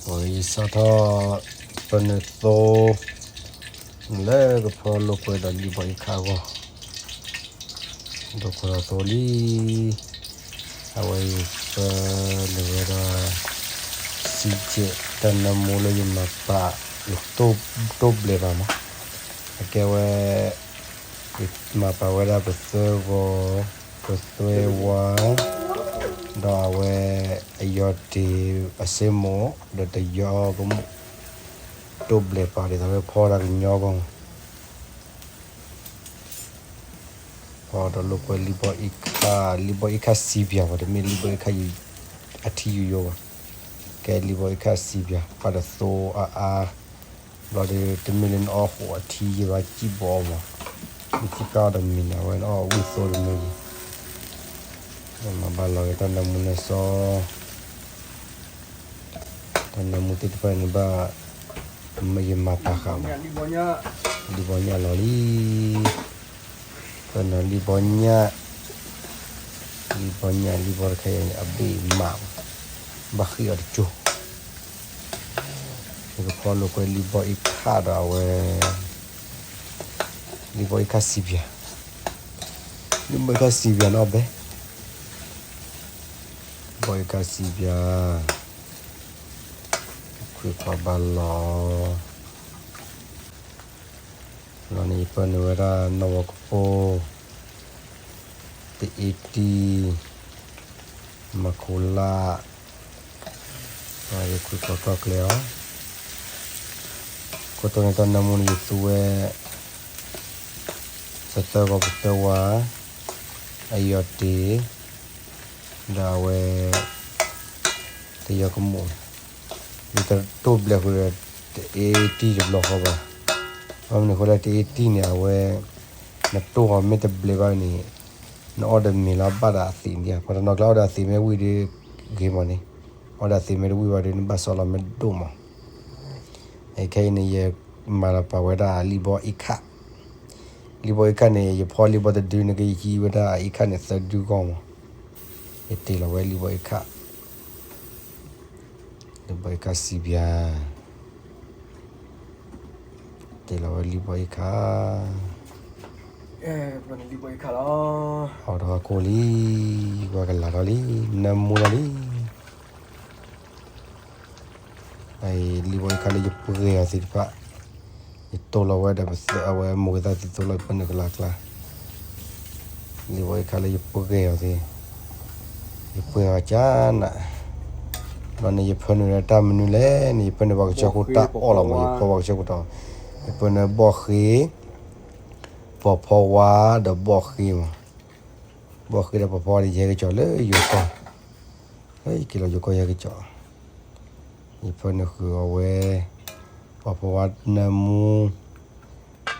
ယစးထီၣ်ပၢနုာ်သိ လၢကဖီလိာ်ကွဲဒီးလံာ်ဘီအ့ခၣ်အဂီၢ်, ဒိခိၣ်ထီၣ်သိလံ, အဝဲယပၢနုာ်ဝဲဒၣ် စံကဲး တၢ်နၢမူလၢယမၤပာ် ယတိၢ်ဘျဲးဘၣ်မး, အကဲဝဲ ယမၤပာ်ဝဲဒၣ်ပသၢဂီၤ ပသွဲဝါ ဒီးအဝဲ အယီၢ်တ့ၢ် အစ့မိၣ် ဒီးတယီကမူၣ်, တိၢ်ဘျဲးပာ်ဒ်သိးလၢဖီတၢ်ကညီအဂီၢ်မး, ဖီဒီးလိာ်ကွဲလံာ်ဘီအ့ခၣ်, လံာ်ဘီအ့ခၣ်စံးပၠးဘၣ်, တမ့ၢ်လံာ်ဘီအ့ခၣ်အထံယိယိဘၣ်, ကဲလံာ်ဘီအ့ခၣ်စံးပၠး ပာ်ဒီးသိအါအါ, ဘျီဒီး တမ့ၢ်လၢနအီၣ်ဃိးအထံယဲဘၣ် စံၣ်ဘီအီၤမး, နထံၣ်ဖျါအီၤဒီးမံၤန့ၣ် အဝဲနအီၣ်ဝံၣ်သိတမံၤ, မၤဘၣ်လီၤက့ၤတၢ်နၢမူနၢစီ တၢ်နၢမူသ့ၣ်တဖၣ်န့ၣ်ဘၣ်, ယမၤပာ်ဃာ်မး, လံာ်ဘီညၣ်လီၤလံ, ပၢနုာ်လံာ်ဘီညၣ်, လံာ်ဘီညၣ် လံာ်ဘီတခါအံၤန့ၣ် အဘ့ၣ်မး, ဘၣ်ဃ့ၢ်အီၤတကၠိ, ယကဖီလိာ်ကွဲလံာ်ဘီအ့ခၣ်ဒီးအဝဲ, လံာ်ဘီအ့ခၣ်စံးပၠး, လံာ်ဘီအ့ခၣ်စံးပၠးန့ၣ်အီၣ်ဘဲ ဘီအ့ခၣ်စံးပၠး, ခွံခွါဘၣ်လီၤ, လီၤန့ၣ် ယပၢနုာ်ဝဲဒၣ်နီၢ်ဝီကပိၢ်, တအ့တံၢ်, မၤခိလၣ်, ယခွံခွါကီၢ်ကျဲအီၤ, ခိၣ်တီန့ၣ်တၢ်နၢမူန့ၣ် ယသူဝဲ ပသၢဂီၤပသၢဝါ, အယီၢ်တ့ၢ်, ဒီးအဝဲ တယီကမူၣ်, ယတတိၢ်ဘျဲးဃုာ်ဒီး တအ့တံၢ်တဘျီဃီဘၣ်, ဘၣ်မနုၤဃိလၢတအ့တံၢ်န့ၣ် အဝဲ နတိၢ်အီၤမ့ၢ်တဘျဲးဘၣ်န့ၣ် နအီၣ်ဒီးမ့ၤလီၤဘၣ်ဒီးအသံးန့ၣ်, ပှၤတနီၤကျါအီၣ်ဒီးအသံးမ့ၢ်ဝံၣ်ဒီးဂ့ၤမးန့ၣ်, အီၣ်ဒီးအသံးမ့ၢ်တဝံၣ်ဘၣ်ဒီး နဘၣ်စီလီၤမ့ၢ်ဒိၣ်မး, ခဲအံၤန့ၣ် ယမၤလီၤပာ်ဝဲဒၣ်လံာ်ဘီအ့ခၣ်, လံာ်ဘီအ့ခၣ်န့ၣ် ယဖီလံာ်ဘီတဒုန့ၣ်က့ ယဟံးဝဲဒၣ်အ့ခၣ်န့ၣ်သၢဒုဂီၢ်မး, ယတ့ၢ်လီၤဝဲလံာ်ဘီအ့ခၣ်, လံာ်ဘီအ့ခၣ်စံးပၠး, တ့ၢ်လီၤဝဲလံာ်ဘီအ့ခၣ်, အီၣ်တဂီၢ်ကိၢ်လံ, ဝဲကလၤထီၣ်လံ, နၢမူထီၣ်လံ လံာ်ဘီအ့ခၣ်လၢယပှဲၤအီၤသ့ၣ်တဖၣ်, ယတိၢ်လီၤဝဲဒီးပသၢ အဝဲမိၢ်ကသၣ်သံသိလီၤ ယပၢနုာ်ကလၤကျါ, လံာ်ဘီအ့ခၣ်လၢယပှဲၤအီၤသ့ၣ်, ယပှဲၤအီၤကနး, ဘျီန့ၣ်ယပၢနုာ်လၢတၢ်မနုၤလဲၣ်န့ၣ် ယပၢနုာ်ပှၤကစၢၢ်ခိၣ်တၢ်အီၣ်လီၤမး, ယဖီပှၤကစၢၢ်ခိၣ်တၢ်အီၣ်, ယပၢနုာ်ဘီၣ်ဃ့, ပိာ်ဖီဝါဒီးဘီၣ်ဃ့မး, ဘီၣ်ဃ့ဒီးပိာ်ဖီဝါန့ၣ် ယဟဲကစီၤလၢယိၤကီၢ်, လၢယက့ၤလီၤယိၤကီၢ်ယဟဲကစီၤ, ယပၢနုာ်ဃုာ်အီၤဝဲ, ပိာ်ဖီဝါနၢမူ,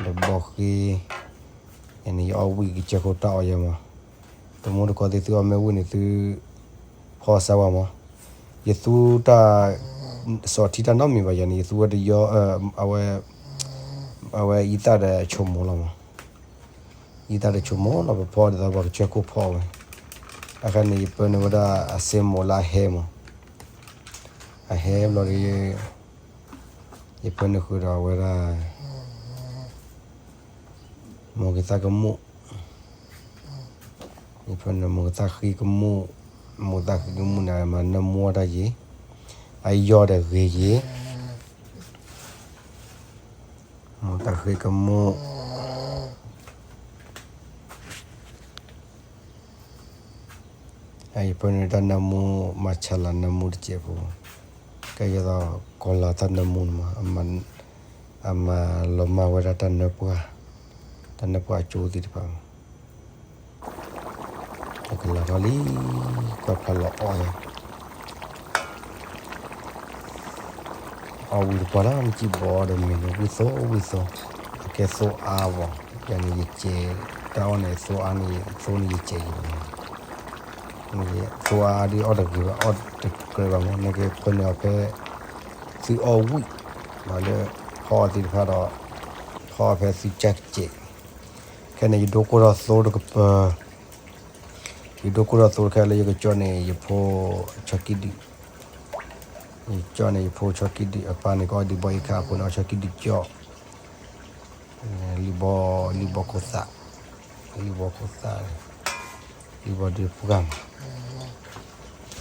ဒီးဘီၣ်ဃ့, ယန့ၣ်ယအီၣ်ဝံၣ်ကစၢၢ်ခိၣ်တၢ်အီၣ်ယဲမး, တမူတကိးသ့ၣ်သုအီၣ်မ့ၢ်ဝံၣ်န့ၣ်သု, ဖီစါဝါမး, ယသူတၢ်, စီၤထံတၢ်နီတမံၤဘၣ်ယၤန့ၣ် ယသူဝဲတယီ, အဝဲ, အဝဲအံသၣ်ဒီးဆိမိၣ်လီၤမး, အံသၣ်ဒီးဆိမိၣ်လီၤ ပဖီဒ်သိးပှၤကစၢၢ်ခိၣ်ဖီဝဲ, အခဲန့ၣ် ယပၢနုာ်ဝဲဒၣ်အစ့မိၣ်လၢအဟဲမး, အဟဲဘျီဒီး, ယပၢနုာ်ဃုာ်ဒီးဝဲဒၣ် မိၢ်ကသၣ်ကမူၣ်, ယပၢနုာ်မိၢ်ကသၣ်ဃ့ကမူၣ်, မိၢ်ကသၣ်ဃ့ကမူၣ်န့ၣ် မၤနၢမူအီၣ်တၢ်ယံၤ, အယီၢ်ဒီးဂ့ၤယံၤ, မိၢ်ကသၣ်ဃ့ကမူၣ် ယပၢနုာ်တၢ်နၢမူ မၤဆါလီၤနၢမူတစဲးဖိ, ကဲယသိး ကီၤလၤတၢ်နၢမူန့ၣ်မး, အမၤလီၤမၢ်ဝဲဒၣ်တၢ်နၢပှၢ်, တၢ်နၢပှၢ်အကၠိသ့ၣ်တဖၣ်မး, အကလၤထီၣ်လံ, ကွၢ်ဖးလီၤအီၣ်ယၤ အီၣ်ဝံၣ်တပှၢ်လၢနစံၣ်ဘီဒီးမ့ၢ်န့ၣ် ဝံၣ်သိဝံၣ်သိ, အကဲသိအါဘၣ်, ယၤန့ၣ်ယစဲး, တၢ်အီၣ်န့ၣ်သိအါန့ၣ် သိန့ၣ်ယစဲးယံၤလီၤ, သိအါဒ်အီၣ်တဂ့ၤဘၣ် အီၣ်တကြၢးဘၣ်မး နကပၢနုာ်အီၤဖဲ, သုအီၣ်ဝံၣ်, ဘၣ်လၢ, ဖီအီၤသ့ၣ်တဖၣ်ဒီး, ဖီအီၤဖဲသုကၢ်ကဲး, ခဲန့ၣ်ယဒိကိၢ်ထီၣ်သိတကပၤ ယဒိကိၢ်ထီၣ်သိတခါလၢယကကၠီန့ၣ် ယဖိ, ဆီကံဒုၣ်, ယကၠီၣ်န့ၣ် ယဖိဆီကံၣ်ဒုၣ် အပၢ်န့ၣ်ကအီၣ်ဒုးဘီအံခၣ် အဖိန့ၣ်အီၣ်ဆီကံၣ်ဒုၣ်ကၠီၣ်, လံၣ်ဘီ, လံၣ်ဘီခိၣ်သၣ်, လံၣ်ဘီခိၣ်သၣ်, လံၣ်ဘ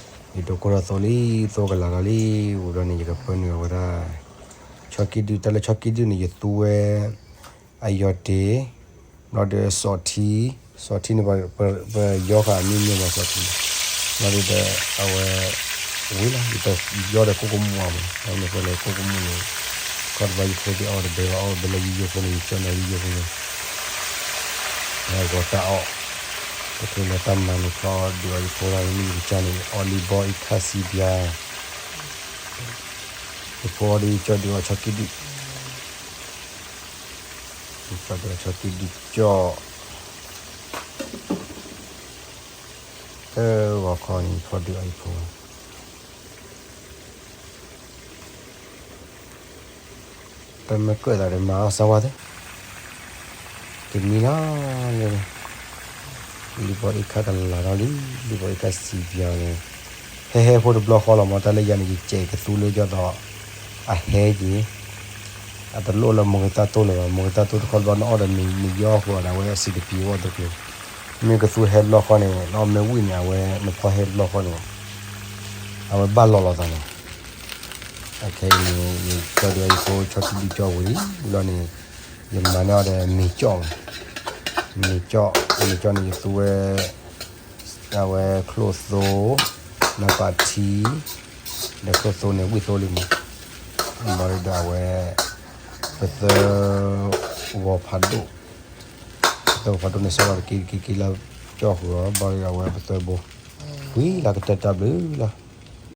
ီဒုးပှၢ်မး, ယဒိးကိၢ်ထီၣ်သိလံ, သိကလၤထီၣ်လံ, ဝံၤဒီးန့ၣ် ယကပၢနုာ်အဝဲဒၣ် ဆီကံၣ်ဒုၣ်, တၢ်လၢဆီကံၣ်ဒုၣ်န့ၣ် ယသူဝဲ အယီၤတ့ၢ်, ဘျီဒီးစီထံ, စီထံန့ၣ် ပယီၤဃာ်အမံၤမံၤမး စီထံ, ဘျီဒီး အဝဲ ဝံၤလီၤ ယတယီဒီးကိၣ်ကမူၣ်အီၤမး, အဝဲန့ၣ်ပလဲၤကိၣ်ကမူၣ်န့ၣ်, ခီၣ်တဘျီယဖိသ့ၣ်အီၣ်တဘဲဘၣ် အီၣ်ဘဲလၢယယိဖိန့ၣ် ယကၠီၣ်န့ၣ်ယယိဖိန့ၣ်, ဂီၤတၢ်အီၣ်, တချုးလၢတၢ်မၤန့ၣ် ခီဒုးအီၤယဖိလီၤ မ့ၢ်ယကစၢ်န့ၣ် အီၣ်လံၣ်ဘီအံခၣ်စံးပၠါ, ယဖိအီၣ်ဒီးယကၠီၣ်ဒုးအီၣ်ဆီကံၣ်ဒုၣ် ကၠီၣ်ဒုးအီၣ်ဆီကံၣ်ဒုၣ်ကၠီၣ်, တဂီၤခီန့ၣ် ယဖိဒုးအီၣ်ယဖိ, ပမ့ၢ်ကွဲးသးဒီးမၤအီၣ်စၢၤဝဲသ့ၣ်, တမံၤလီၤ, လံၣ်ဘီအံခၣ်ကလၤထီၣ်လံ, လံၣ်ဘီအံခၣ်စံးပၠါန့ၣ်, ဟဲဟဲဖိတဘျီဃီလီၤမး တၢ်လၢယၤန့ၣ် ယကဲးကသူလၢကၠီၣ်ဒီး, အဟဲက့ၤ အတလိၣ်လၢမိၢ်ဂ့ၤတၢ်တိၢ်လၢၤဘၣ်, မိၢ်ဂ့ၤတၢ်တိၢ်တခီတဘျီ နအီၣ်ဒီးနယီအဃိဒီး အဝဲအစံးတပံၤဝဲတက့ၢ်, မ့ၢ်ကသူဟဲတဘျီဃီန့ၣ် နအီၣ်မ့ၢ်ဝံၣ်န့ၣ် အဝဲနဖီဟဲတဘျီဃီန့ၣ်, အဝဲဘၣ်လီၤလိာ်သးန့ၣ်, အခဲအံၤန့ၣ် ယကၠီၣ်ဒုးအီၣ်ယဖိဆီကံၣ်ဒုၣ်ကၠီၣ်ဝံၤလံ, လီၤန့ၣ် ယမၤန့ၢ်အီၤဒီးမ့ၤကၠီၣ်မး, မ့ၤကၠီၣ်, မ့ၤကၠီၣ်န့ၣ် ယသူဝဲ အဝဲချိၣ်သိ, နပာ်ထံ, ဒီးချိၣ်သိန့ၣ် ဝံၣ်သိလံမး, ဘၣ်ဒီးအဝဲ ပသၢ ဂီၤဖးဒိၣ်, ပသၢဂီၤဖးဒိၣ်န့ၣ် ဆီလီၤတက့ၤတက့ၤက့ၤလၢကၠီၣ်ဃုာ်အီၤ, ဘၣ်ဒီးအဝဲပသၢဘိ, ဝံၤလၢကတၢၢ်တၢ်ဘျုးလီၤ.